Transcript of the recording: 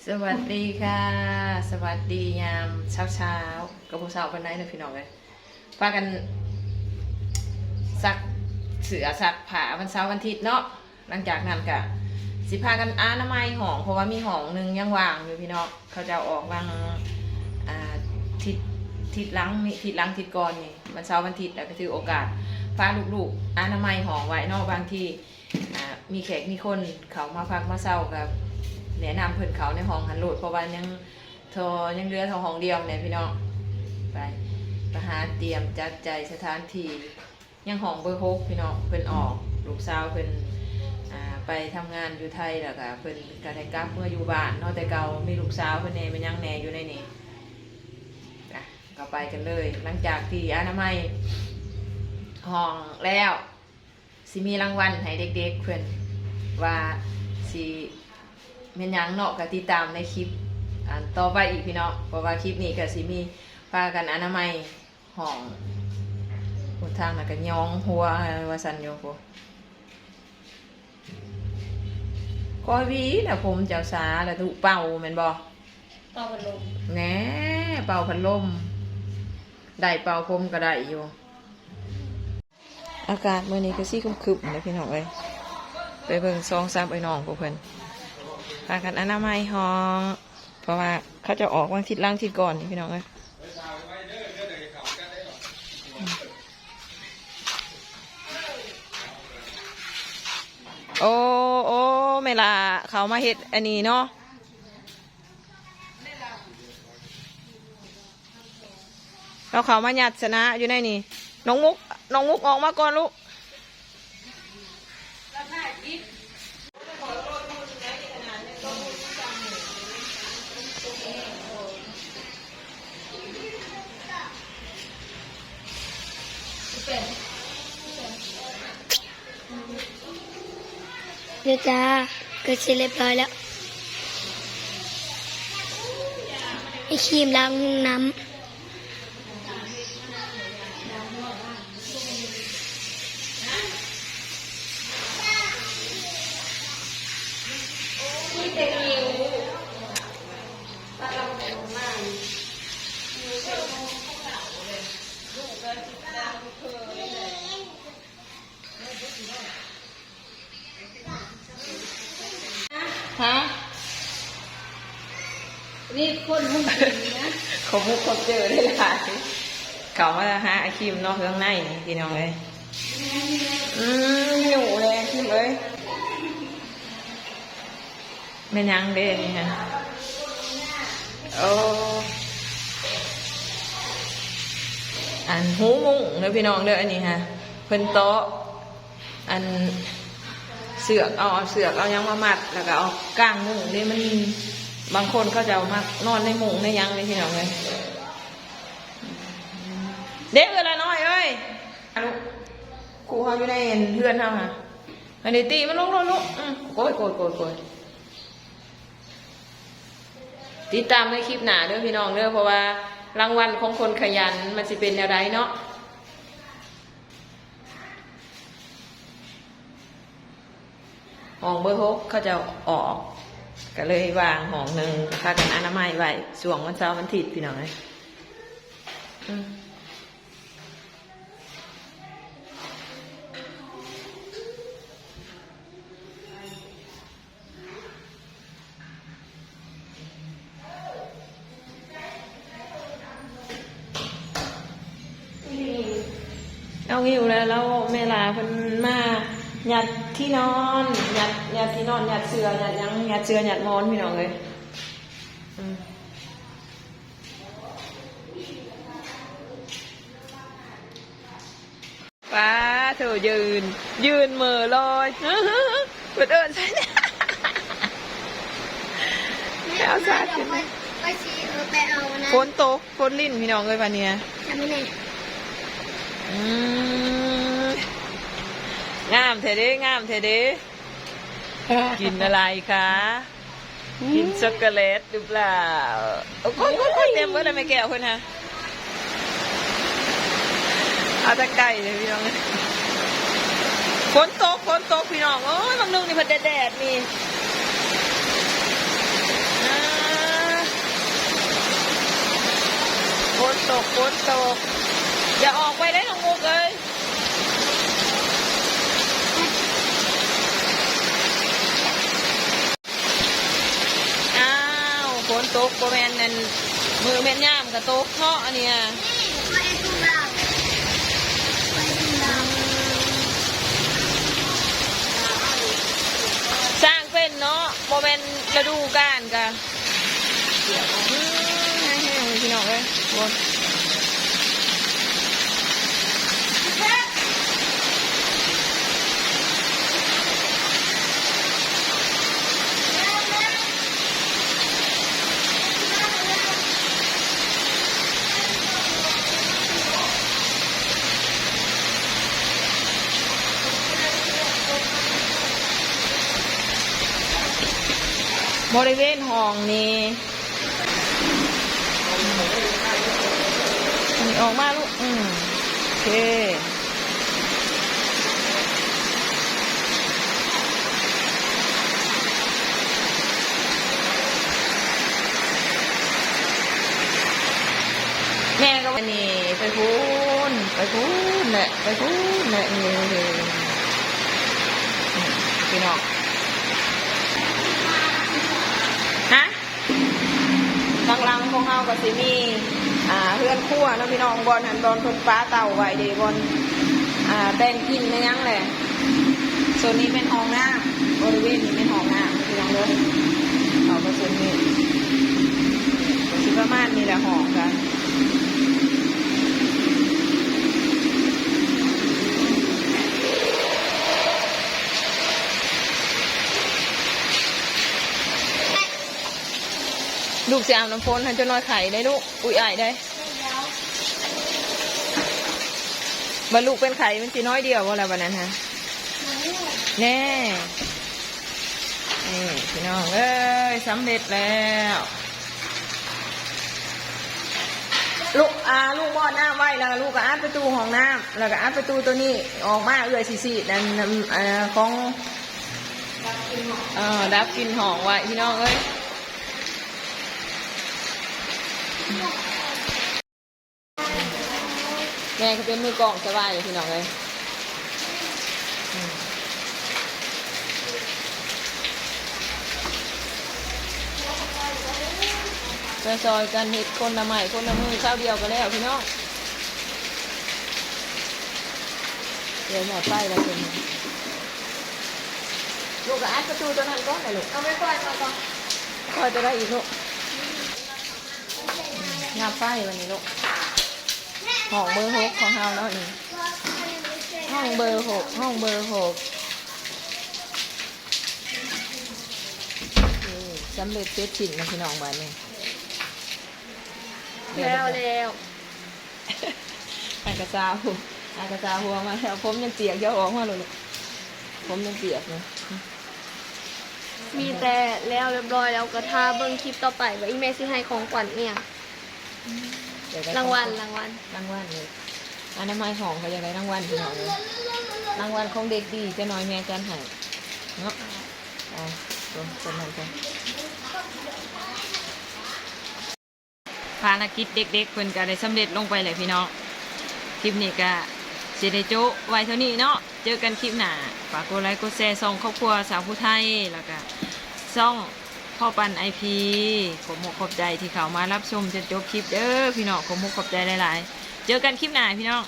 ສະຫວັດດີຄ່ະ ສະຫວັດດີຍາມເຊົ້າໆ ກໍບໍ່ເຊົ້າປານໃດເນາະພີ່ນ້ອງເອີຍ. ພາກັນຊັກເສື້ອຊັກຜ້າວັນເສົາວັນທິດເນາະ. ຫຼັງຈາກນັ້ນກະຊິພາກັນອະນາໄມຫ້ອງ ເພາະວ່າມີຫ້ອງໜຶ່ງຍັງວ່າງຢູ່ພີ່ນ້ອງ. ເຂົາເຈົ້າອອກຫຼັງ ອາ ທິດ ທິດຫຼັງ ນີ້ ທິດຫຼັງທິດກ່ອນນີ້ ວັນເສົາວັນທິດ ແລ້ວກໍຖືໂອກາດພາລູກໆອະນາໄມຫ້ອງໄວ້ເນາະ. ບາງທີ ອາ ມີແຂກມີຄົນເຂົ້າມາພັກມາເຊົາ ກໍແນະນຳເພິ່ນເຂົ້າໃນຫ້ອງຫັ້ນໂລດ ເພາະວ່າຍັງ ທໍ່ ຍັງເຫຼືອທໍ່ຫ້ອງດຽວແດ່ພີ່ນ້ອງ. ໄປ ໄປຫາຕຽມຈັດໃຈສະຖານທີ່ ຍັງຫ້ອງເບີຫົກພີ່ນ້ອງ ເພິ່ນອອກ ລູກສາວເພິ່ນ ອາ ໄປທຳງານຢູ່ໄທ ແລ້ວກະເພິ່ນກະໄດ້ກັບເມືອຢູ່ບ້ານເນາະ. ແຕ່ເກົ່າມີລູກສາວເພິ່ນແດ່ ແມ່ນຫຍັງແດ່ຢູ່ໃນນີ້. ອະ ເຂົ້າໄປກັນເລີຍ ຫຼັງຈາກທີ່ອະນາໄມຫ້ອງແລ້ວ ຊິມີລາງວັນໃຫ້ເດັກໆເພິ່ນ ວ່າຊິແມ່ນຫຍັງເນາະ ກໍຕິດຕາມໃນຄລິບອັນຕໍ່ໄປອີກພີ່ນ້ອງ. ເພາະວ່າຄລິບນີ້ກໍຊິມີພາກັນອະນາໄມຫ້ອງ ໂອ້ ທາງນັ້ນກໍຍ້ອງຫົວວ່າຊັ້ນຢູ່ພຸ້ນ. ຄ່ອຍຫວີນະຜົມເຈົ້າສາລະດຸເປົ່າແມ່ນບໍ່? ເປົ່າພັດລົມ ແນ່ ເປົ່າພັດລົມ ໄດ້ເປົ່າຜົມກໍໄດ້ຢູ່. ອາກາດມື້ນີ້ກໍຊິຄຶມໆເດ້ພີ່ນ້ອງເອີຍ. ໄປເບິ່ງສອງສາມເອື້ອຍນ້ອງພວກເພິ່ນ ພາກັນອະນາໄມຫ້ອງ ເພາະວ່າເຂົາເຈົ້າອອກວັນທິດຫຼັງທິດກ່ອນນີ້ພີ່ນ້ອງເອີຍ. ໂອ້ ໂອ້ ແມ່ຫຼ້າເຂົ້າມາເຮັດອັນນີ້ເນາະ. ເອົາເຂົ້າມາຍັດຊະນະຢູ່ໃນນີ້. ນ້ອງມຸກ ນ້ອງມຸກອອກມາກ່ອນລູກ. ເດີຈ້າ ກໍເສັດຮຽບຮ້ອຍແລ້ວ. ໄອ້ຄຣີມລ້າງຫ້ອງນ້ຳ. ຮະ ນີ້ຄົນຮຸ່ນດີນະ ຂອບມຸກຂອບເຈີຫຼາຍໆ ເຂົ້າມາຫາອາຄິມເນາະ ເຄື່ອງໃນນີ້ພີ່ນ້ອງເອີຍ. ອືມ ຫິວແລ້ວຄິມເອີຍ. ແມ່ນຫຍັງເດ້ນີ້ຫັ້ນ? ໂອ້ ອັນຫູມຸ້ງເດີພີ່ນ້ອງເດີ ອັນນີ້ຫະ ເພິ່ນເຕາະອັນເຊືອກ ເອົາ ເອົາເຊືອກເອົາຫຍັງມາມັດ ແລ້ວກໍເອົາກາງມຸ້ງເດ້. ມັນ ບາງຄົນເຂົາເຈົ້າມັກນອນໃນມຸ້ງໃນຫຍັງເດ້ພີ່ນ້ອງເອີຍ. ເດ້ ເອື້ອຍລະນ້ອຍເອີຍ ອະ ລູກ ຄູ່ເຮົາຢູ່ໃນເຮືອນເຮົາຫະ. ອັນນີ້ຕີມັນລົງໂລດລູກ. ອືມ ໂກຍ ໂກຍ ໂກຍ ໂກຍ. ຕິດຕາມໃນຄລິບໜ້າເດີພີ່ນ້ອງເດີ ເພາະວ່າລາງວັນຂອງຄົນຂະຫຍັນມັນຊິເປັນແນວໃດເນາະ. ຫ້ອງເບີຫົກເຂົາເຈົ້າອອກ ກໍເລີຍວ່າງຫ້ອງໜຶ່ງ ພາກັນອະນາໄມໄວ້ຊ່ວງວັນເສົາວັນທິດ ພີ່ນ້ອງເອີຍ. ອືມ. ເອົາຫິ້ວແລ້ວ ແລ້ວແມ່ຫຼ້າເພິ່ນມາຍັດທີ່ນອນ ຍັດ ຍັດທີ່ນອນ ຍັດເສື່ອ ຍັດຫຍັງ ຍັດເສື່ອ ຍັດໝອນ ພີ່ນ້ອງເອີຍ. ອືມ. ປາໂທ້ ຢືນ ຢືນເໝີລອຍ ເພິ່ນເອີ້ນໃສ່ ໄປເອົາສາດຂຶ້ນ ໄປຊິ ເອີ ໄປເອົານະ ຝົນຕົກ ຝົນລິນ ພີ່ນ້ອງເອີຍ ບາດນີ້ນະ. ອືມ ງາມແທ້ເດ້ ງາມແທ້ເດ້. ກິນອະໄລຄະ? ອືມ ກິນຊັອກໂກແລັດຫຼືເປົ່າ? ໂອ້ຍ ໂອ້ຍ ໂອ້ຍ ເຕັມເບິດແລ້ວແມ່ແກ້ວເພິ່ນຫະ. ເອົາແຕ່ໄກ່ເລີຍພີ່ນ້ອງ. ຝົນຕົກ ຝົນຕົກພີ່ນ້ອງເອີຍ. ບາງໜຶ່ງນີ້ເພິ່ນແດດໆນີ້ ເອີ ຝົນຕົກ ຢ່າອອກໄປເດ້ນ້ອງມຸກເອີຍ. ອ້າວ ຝົນຕົກ ບໍ່ແມ່ນນັ້ນ ມື້ແມ່ນຍາມກໍຕົກເນາະ ອັນນີ້ນະ. ສ້າງເປັນເນາະ ບໍ່ແມ່ນລະດູການກະ ອືມ ແຮງໆ ພີ່ນ້ອງເອີຍ ໂອ້ຍ. ບໍລິເວນຫ້ອງນີ້ ອອກມາລູກ ອືມ ໂອເຄ. ແມ່ກໍ ອັນນີ້ໄປພຸ້ນ ໄປພຸ້ນແຫຼະ ໄປພຸ້ນແຫຼະ ນີ້ ນີ້ ນີ້ ພີ່ນ້ອງ ຮະ? ຫຼັງໆຂອງເຮົາກໍຊິມີ ອ່າ ເຮືອນຄົວເນາະພີ່ນ້ອງ ບ່ອນຫັ້ນ ບ່ອນເພິ່ນປະເຕົາໄວ້ເດ້ ບ່ອນ ອ່າ ແຕ່ງກິນແມ່ນຫຍັງແຫຼະ. ໂຊນນີ້ແມ່ນຫ້ອງນ້ຳ ບໍລິເວນນີ້ແມ່ນຫ້ອງນ້ຳພີ່ນ້ອງເດີ. ເຂົ້າໄປໂຊນນີ້ ກໍຊິປະມານນີ້ແຫຼະ ຫ້ອງກະ ລູກຊິອາບນ້ຳຝົນຫັ້ນ ຈັກໜ້ອຍໄຂ້ໄດ້ລູກ. ອຸ້ຍ ອ້າຍໄດ້ ບັດລູກເປັນໄຂ້ມັນຊິນ້ອຍດຽວບໍ່ລະບັດນັ້ນຫະ ແນ່. ນີ້ພີ່ນ້ອງເອີຍ ສຳເລັດແລ້ວ ລູກ ອ່າ ລູກໝອດນ້ຳໄວ້ ແລ້ວລູກກໍອັດປະຕູຫ້ອງນ້ຳ ແລ້ວກໍອັດປະຕູໂຕນີ້ອອກມາ ເອື້ອຍຊິສີດອັນ ອັນ ຂອງ ເອີ ດັບກິ່ນຫອມໄວ້ ພີ່ນ້ອງເອີຍ. ແມ່ກໍເປັນມືກ້ອງສະບາຍເລີຍ ພີ່ນ້ອງເອີຍ. ອືມ ຊ່ອຍໆກັນເຮັດຄົນລະໄມ້ຄົນລະມື ຄາວດຽວກໍແລ້ວ ພີ່ນ້ອງ. ດຽວໝົດໄຟແລ້ວເພິ່ນ ລູກກໍອັດປະຕູຕົວນັ້ນກ່ອນນະລູກ. ເອົາໄປປ່ອຍກ່ອນ ປ່ອຍຕົວໃດອີກລູກ? ຫຍັບໄຟບັດນີ້ລູກ. ຫ້ອງເບີຫົກຂອງເຮົາເນາະນີ້ ຫ້ອງເບີຫົກ ຫ້ອງເບີຫົກ. ນີ້ ສຳເລັດເສັດສິ້ນແລ້ວ ພີ່ນ້ອງ ບາດນີ້ ແລ້ວ ແລ້ວ. ອາກະຊາວ ອາກະຊາວຫົວມາແລ້ວ ຜົມຍັງປຽກ ຢ່າອອກມາໂລດລູກ ຜົມຍັງປຽກຢູ່. ມີແຕ່ແລ້ວຮຽບຮ້ອຍແລ້ວ ກໍຖ້າເບິ່ງຄລິບຕໍ່ໄປວ່າອີ່ແມ່ຊິໃຫ້ຂອງຂວັນອີ່ຫຍັງ. ລາງວັນ ລາງວັນ ລາງວັນເລີຍ. ອະນາໄມຫ້ອງກໍຢາກໄດ້ລາງວັນ ພີ່ນ້ອງເອີຍ ລາງວັນຂອງເດັກດີ ຈັກໜ້ອຍແມ່ຈັດໃຫ້ເນາະ. ອ່າ ຕົວ ຕົວນັ້ນກ່ອນ. ພາລະກິດເດັກໆເພິ່ນກໍໄດ້ສຳເລັດລົງໄປແລ້ວພີ່ນ້ອງ. ຄລິບນີ້ກໍຊິໄດ້ໂຈະໄວ້ເທົ່ານີ້ເນາະ. ເຈີກັນຄລິບໜ້າ. ຝາກກົດໄລກົດແຊຊ່ອງຄອບຄົວສາວຜູ້ໄທ ແລ້ວກໍຊ່ອງພໍ່ປັນໄອພີ. ຂອບອົກຂອບໃຈທີ່ເຂົ້າມາຮັບຊົມຈົນຈົບຄລິບເດີພີ່ນ້ອງ. ຂອບອົກຂອບໃຈຫຼາຍໆ. ເຈີກັນຄລິບໜ້າພີ່ນ້ອງ.